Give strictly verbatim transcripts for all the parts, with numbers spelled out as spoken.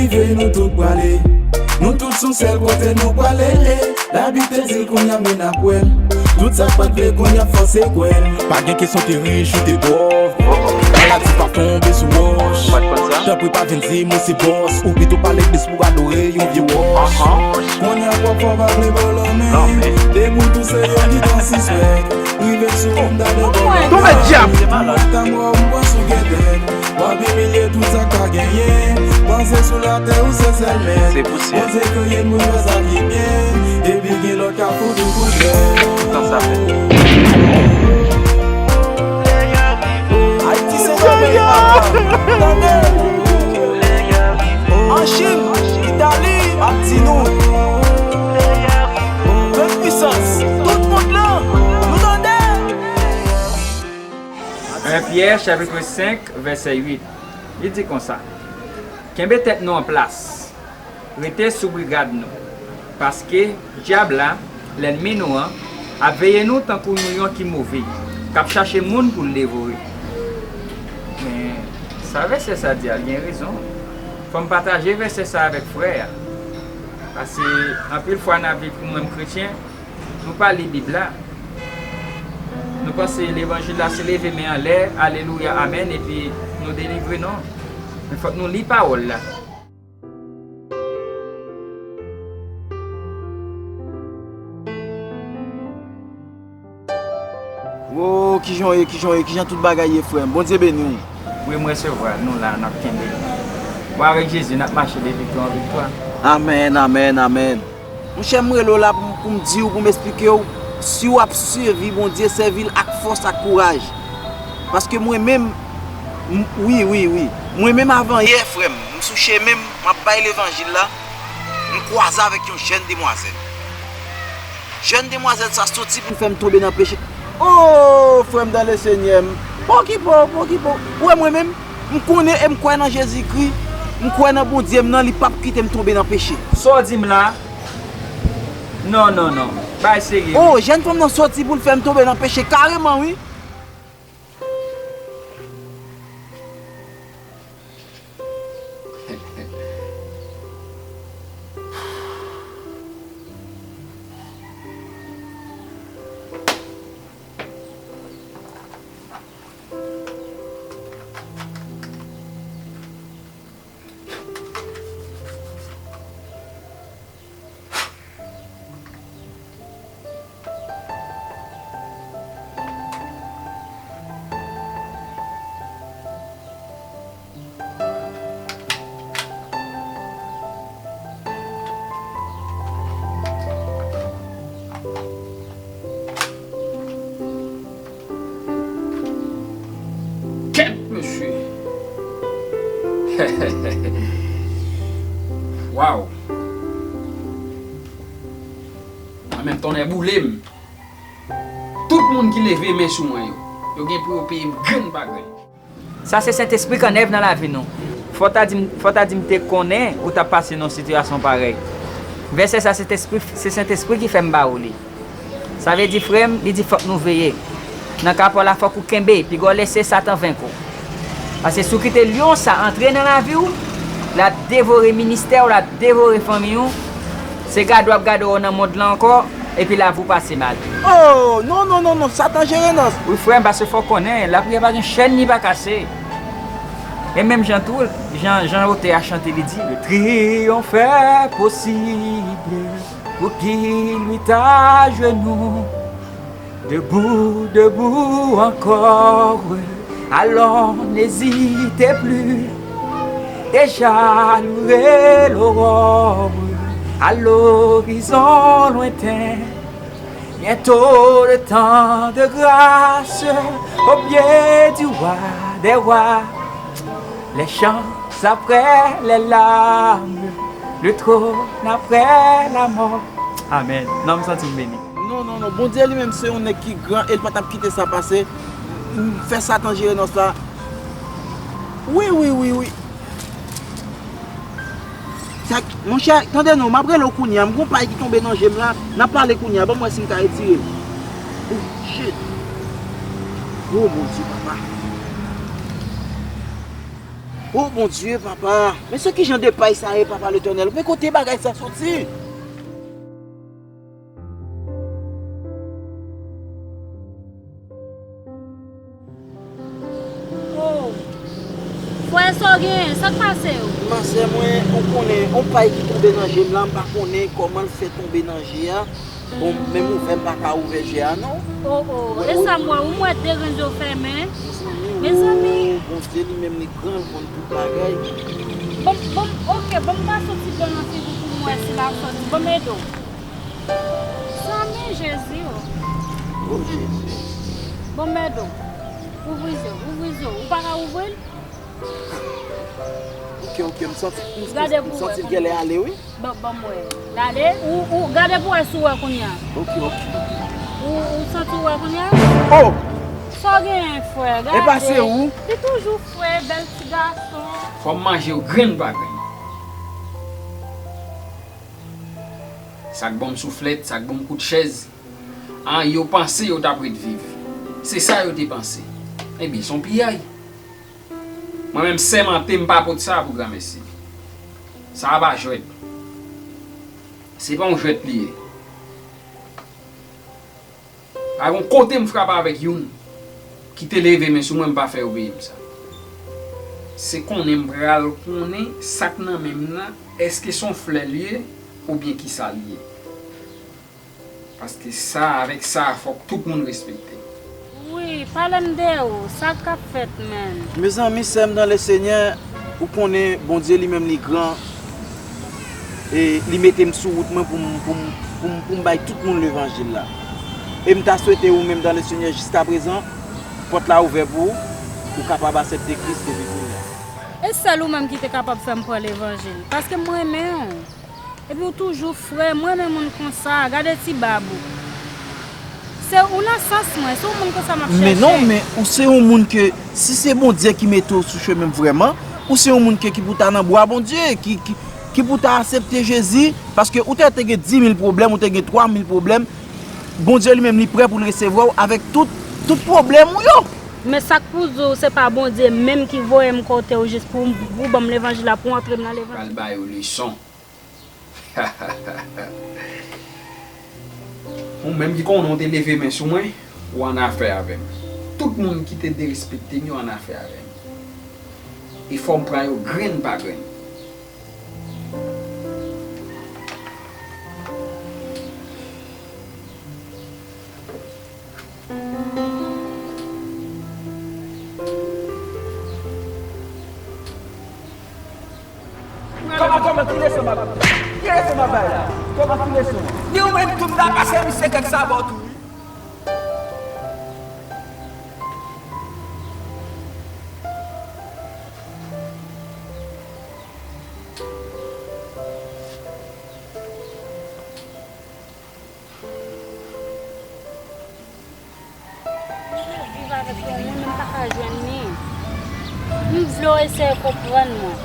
Ke nou tout prale, nou tout sou sèl kote nou prale. Labib te di l, kounye a men n ap wè l. Tout sa k pa t vle, kounye a fòse kwè l. Pa gen kesyon te rich ou te pòv. Maladi pa tonbe sou wòch. Tanpri pa vin di m ou se bòs. Ou pito pa legliz pou adore yon vye wòch. Kounye a w ap fò pa vle ba w lanmen. Depi w tou se yo ki t ap sispèk. Rive sou moun ta de bò. Tonbe dyab! Se malad. Tanbò m pran sou gètèn. W ap imilye tout sa k pa genyen. Panse sou latè ou se sèl mèt. Se pou syèl. Bondye kreye n pou n fè sa ki byen. Epi gen lòt k ap fout ou koulè. Tan sa fè. Ayiti se yon peyi manda. Tande. An Chin, Itali, m ap di nou. Grann pwisans, tout mond lan, nou tande. En Pyè, chapit senk, vèsè uit, li di konsa, kenbe tèt nou an plas, rete sou brigad nou, paske dyab la, lènmi nou an, ap veye nou tankou yon lyon ki move, k ap chache moun pou l devore. Men, sa vèsè sa di a, l gen rezon. Fò m pataje vèsè sa avèk frè a. Paske anpil fwa n ap viv kòm kretyen, nou pa li Bib la. Nou panse levanjil la se leve men anlè, alelouya, amèn, epi nou delivre, non. Men fòk nou li pawòl la. Wo, kijan w ye, kijan w ye, kijan tout bagay ye, frè m? Bondye beni w. Wi, m resevwa l. Nou la, n ap kenbe. Mwen avèk Jezi, n ap mache de viktwa an viktwa. Amèn, amèn, amèn. Monchè, m rele w la pou m, pou m di w, pou m esplike w, si w ap sèvi Bondye, sèvi l ak fòs, ak kouraj. Paske mwen menm, m, wi, wi, wi. Mwen menm avan yè, frè m, m sou chemen m, m ap bay levanjil la, m kwaze avèk yon jèn demwazèl. Jèn demwazèl sa soti pou l fè m tonbe nan peche. O, frè m dan le Senyè, m pa okipe w, pa okipe w. Ou wè mwen menm, m konnen e m kwè nan Jezikri, m kwè nan Bondye m nan, li p ap kite m tonbe nan peche. Sa w di m la? Non, non, non. Bagay serye, wi. O, jèn fanm nan soti pou l fè m tonbe nan peche kareman, wi. Kèt, mesye! Waw! Mwen menm, tonnè boule m! Tout moun ki leve men sou mwen yo, yo gen pou yo peye m grenn pa grenn. Sa se Sentespri k annèv nan lavi nou. Fò w ta di m, fò w ta di m te konnen ou t ap pase nan yon sitiyasyon parèy. Vèsè sa, Sentespri, se Sentespri ki fè m ba ou li. Sa vle di, frè m, li di fòk nou veye. Nan ka pa w la, fòk ou kenbe, piga w lese Satan venk ou. Paske si w kite lyon sa antre nan lavi w, l ap devore ministè w, l ap devore fanmi w. Se gade w ap gade w nan mond lan ankò, epi lavi w pase mal. O, non, non, non, non, Satan jere nan. Wi, frè m, paske fò w konnen, lapriyè pa gen chèn li pa kase. E menm jan tou, jan, jan otè a chante, li di, le triomphe est possible pour qui lutte à genoux. Debout, debout encore, allons, n'hésitez plus. Déjà louer l'aurore à l'horizon lointain. Bientôt le temps de grâce au pied du roi des rois. Les chants après les larmes, le trône après la mort. Amèn. Non, m santi m beni. Non, non, non. Bondye li menm se yon nèg ki gran e l pa t ap kite sa pase. M fè Satan jere nan sa. Wi, wi, wi, wi. Sa, monchè, tande non, m ap rele w kounye a. M gon pay ki tonbe nan je m la. N ap pale kounye a. Ban m wè si m ka retire l. Oh, shit. Oh, Bondye, papa. O Bondye, papa, men se ki jan de pay sa ye, papa Letènèl? Men kote bagay sa soti? Oh, frè, sa w genyen? Sa k pase w? Masè mwen, ou konnen, yon pay ki tonbe nan je m la, m pa konnen kòman l fè tonbe nan je a. Bon, menm ouvè m pa ka ouvè je a non. Oh, oh, e sa m wè, ou m wè de grenn je w fèmen. Mezanmi. Bondye li menm li gran, l konn tout bagay. Bon, bon, ok, bon, m pase yon ti dlo nan figi w pou m wè si l ap soti. Bon, m ede w. Zanmi Jezi, oh. Oh, Jezi. Bon, m ede w. Ouvri je w, ouvri je w. Ou pa ka ouvri l? Ok, ok, m santi, m, m, m santi l genlè ale, wi. Ban, ban m wè. L ale, ou, ou, gade pou wè si w wè kounye a. Ok, ok. Ou, ou santi w wè kounye a? Oh! Sa w genyen, frè? Gade. E pa se ou? Li toujou frè, bèl ti gason. Fò m manje yo grenn pa grenn. Sa k ban m souflèt, sa k ban m kout chèz. An, yo panse yo t ap ret viv. Se sa yo te panse. Ebyen, se yon piyay. Mwen menm sèmante m pa pot sa pou granmesi. Sa a pa jwèt. Se pa yon jwèt li ye. Pa gon kote m frape avèk youn ki te leve men sou mwen, m pa fè yo peye m sa. Se konnen m pral konnen sa k nan men m nan, èske se yon flè l ye oubyen kisa l ye. Paske sa, avèk sa, fòk tout moun respekte m. Wi, pale m de ou, sa k ap fèt, menm? Mezanmi, sè m dan le Senyè, ou konnen Bondye li menm li gran, e li mete m sou wout mwen pou m, pou m, pou m, pou m bay tout moun levanjil la. E m ta swete ou menm dan le Senyè, jiskaprezan, pòt la ouvè pou ou, ou kapab aksepte Kris epi vini. E sèl ou menm ki te kapab fè m pran levanjil, paske m renmen w. Epi w toujou frè, m renmen moun konsa, gade ti bab ou. Se ou nan sans mwen, se yon moun konsa m ap chèche. Men non, men ou se yon moun ke, si se Bondye ki mete w sou chemen m vrèman, ou se yon moun ke ki pou ta nan bra Bondye, ki, ki, ki pou ta aksepte Jezi, paske ou te, te gen di mil pwoblèm, ou te gen twa mil pwoblèm, Bondye li menm li prè pou l resevwa w avèk tout, tout pwoblèm ou yo. Men sa k pou di w se pa Bondye menm ki voye m kote w jis pou, pou w ban m levanjil la, pou w antre m nan levanjil. Pral ba yo leson. Ou menm ki konnen w te leve men sou mwen, ou annafè avè m. Tout moun ki te derespekte m yo annafè avè m. E fò m pran yo grenn pa grenn. Kòman, kòman, ki leson m ap, ki leson m ap bay la? Kòman, ki leson? Ni ou menm tou m ta pase misye kèk sabò tou wi. Viv avèk yon moun, men m pa ka jwenn li. M vle w eseye konprann mwen.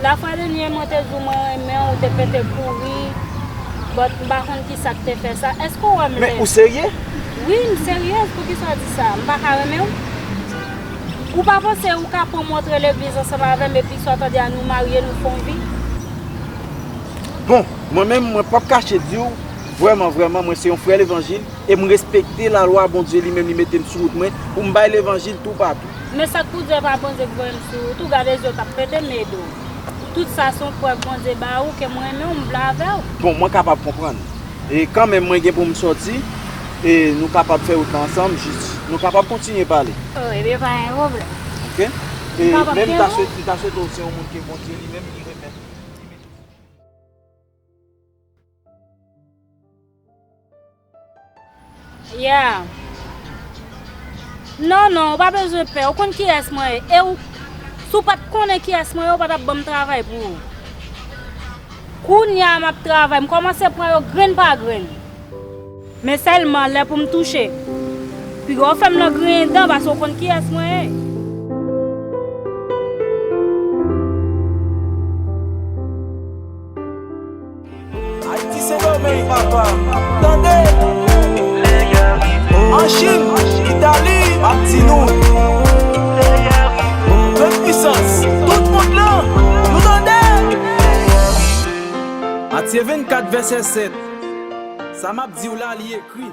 Lafwa dènye mwen te di w mwen renmen w, ou te pete kouri. But m pa konn kisa k te fè sa. Èske w wè m lèd? Men ou serye? Wi, m seryez. Poukisa w di sa? M pa ka renmen w? Ou pa panse ou ka pran m antre legliz ansanm avè m epi sa w tande a nou marye, nou fè yon vi? Bon, mwen menm, mwen p ap kache di w, vrèman, vrèman, mwen se yon frè levanjil e m respekte lalwa Bondye li menm li mete m sou wout mwen pou m bay levanjil toupatou. Men sa k pou di e pa Bondye k voye m sou wout ou, gade je w k ap pete m ede w. Tout sa se yon prèv Bondye ba ou ke m renmen w, m vle avè w. Bon, mwen kapab konprann. E kanmenm mwen gen pou m sòti, e nou kapab fè wout la ansanm, jis nou kapab kontinye pale. Oh, ebyen pa gen pwoblèm. Ok? E men m ta swete, m ta swete w se yon moun ke Bondye li menm li remèt. Yeah. Non, non, ou pa bezwen pè. Ou konn kiyès mwen ye. E ou, si w pa t konnen kiyès mwen ye, ou pa t ap ban m travay pou ou. Kounye a m ap travay, m kòmanse pran yo grenn pa grenn. Men sèlman lè pou m touche. Piga w fè m nan griyen dan, paske w konn kiyès mwen ye. Ayiti Sendomeng, papa. Tande! An Chin, Itali, m ap di nou. Menm pisans, tout Matye vennkat vèsè sèt. Sa m ap di w la, li ekri.